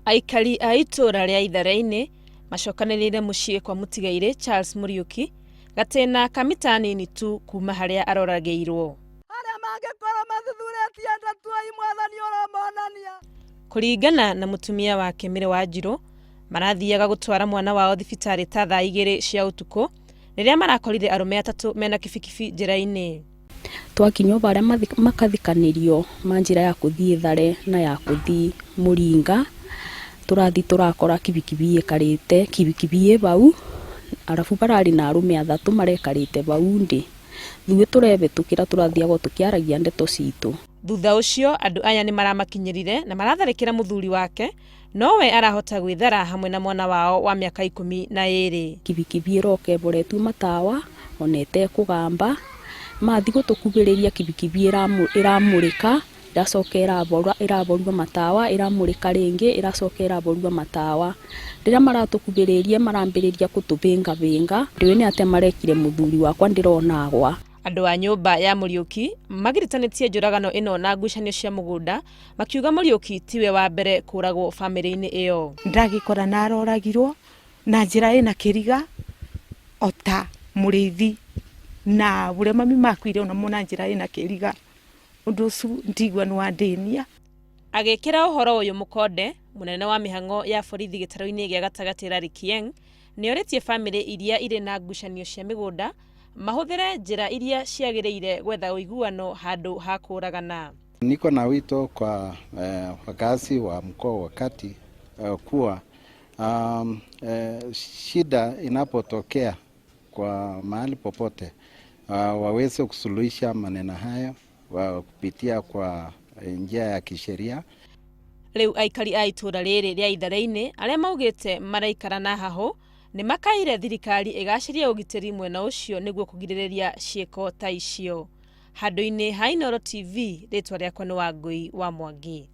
Aikari a itũũra rĩa Ithare-inĩ macokanĩrĩire mũciĩ kwa mũtigairĩ Charles Mũriũki, gatĩna ka mita nini tu kuma harĩa aroragĩirwo. Arĩa mangĩkorwo mathuthurĩtie ndatuai Mwathani ũromonania. Kũringana na mũtumia wake Mary Wanjirũ, marathiaga gũtwara mwana wao thibitarĩ ta thaa 2 cia ũtukũ rĩrĩa marakorire arũme atatũ mena kibikibi njĩra-inĩ. Twakinya o harĩa makathikanĩrio ma njĩra ya kũthiĩ Thare na ya kũthiĩ Mũringa, tũrathiĩ tũrakora kibikibi ĩkarĩte, kibikibi ĩ hau, arabu hararĩ na arũme athatũ marekarĩte hau ndĩ. Ithuĩ tũrebĩtũkĩra tũrathiaga o tũkĩaragia ndeto citũ. Thutha ũcio andũ aya nĩ maramakinyĩrire na maratharĩkĩra mũthuri wake no we arahota gwĩthara hamwe na mwana wao wa mĩaka 12. Kibikibi ĩroka ĩboretwo matawa ona ĩtekũgamba, mathiĩ gũtũkuhĩrĩria kibikibi ĩramũrĩka, ĩracoka ĩraborua matawa, ĩramũrĩka rĩngĩ, ĩracoka ĩraborua matawa. Rĩrĩa maratũkuhĩrĩria marambĩrĩria gũtũbĩngabĩnga, ndiũĩ nĩ atĩa marekire mũthuri wakwa ndĩrona agwa. Andũ a nyũmba ya Mũriũki magiritanĩtie njũragano ĩno na ngucanio cia mũgũnda, makiuga Mũriũki tiwe wa mbere kũragwo bamĩrĩ-inĩ ĩyo. Ndagĩkora na aroragirwo na njĩra ĩna kĩriga ota mũrĩithi na ũrĩa mami makuire onamo na njĩra ĩna kĩriga. Ũndũ ũcio ndigua nĩ wandĩnia. Agĩkĩra ũhoro ũyũ mũkonde, mũnene wa mĩhang'o ya borithi gĩtarũ-inĩ gĩa gatagatĩ Larry Kieng nĩorĩtie bamĩrĩ iria irĩ na ngucanio cia mĩgũnda mahũthĩre njĩra iria ciagĩrĩire gwetha ũiguano handũ ha kũragana. Niko na wito kwa wakazi wa mkoa wa Kati kuwa shida inapotokea kwa mahali popote waweze kusuluhisha maneno hayo kupitia kwa njia ya kisheria. Rĩu aikari a itũũra rĩrĩ rĩa Ithare-inĩ arĩa maugĩte maraikara na hahũ nĩ makaire thirikari ĩgacĩrie ũgitĩri mwena ũcio nĩguo kũgirĩrĩria ciĩko ta icio. Handũ-inĩ ha Inooro TV, rĩtwa rĩakwa nĩ Wangũi wa Mwangi.